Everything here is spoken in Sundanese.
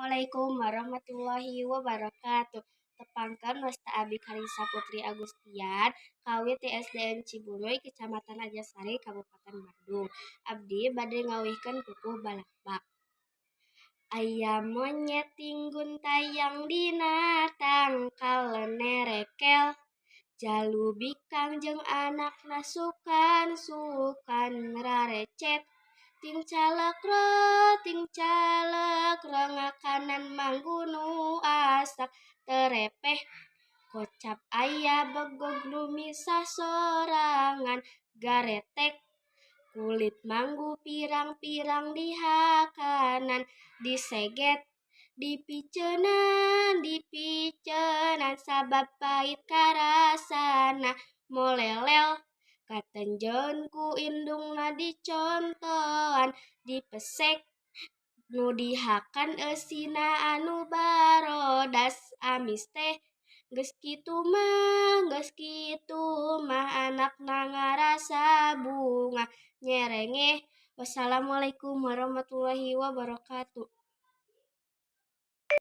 Assalamualaikum warahmatullahi wabarakatuh. Tepangkeun, wasta abi Karisa Putri Agustian, kawit ti SDN Ciburuy, Kecamatan Arjasari, Kabupaten Bandung. Abdi bade ngawihkeun pupuh Balakbak. Aya monyet tingguntayang dina tangkal nerekel. Jalu bikang jeung anakna sukan-sukan rarecet. Ting calekro ngakanan manggu nu asak terepeh. Kocap aya begog nu misah sorangan garetek. Kulit manggu pirang-pirang dihakanan diseget. Dipiceunan, dipiceunan sabab pait karasana molelel. Katenjeun ku indungna dicontohan dipesek. Nu dihakan eusina anu barodas amis teh. Geus kitu mah anakna ngarasa bungah nyerengeh. Wassalamualaikum warahmatullahi wabarakatuh.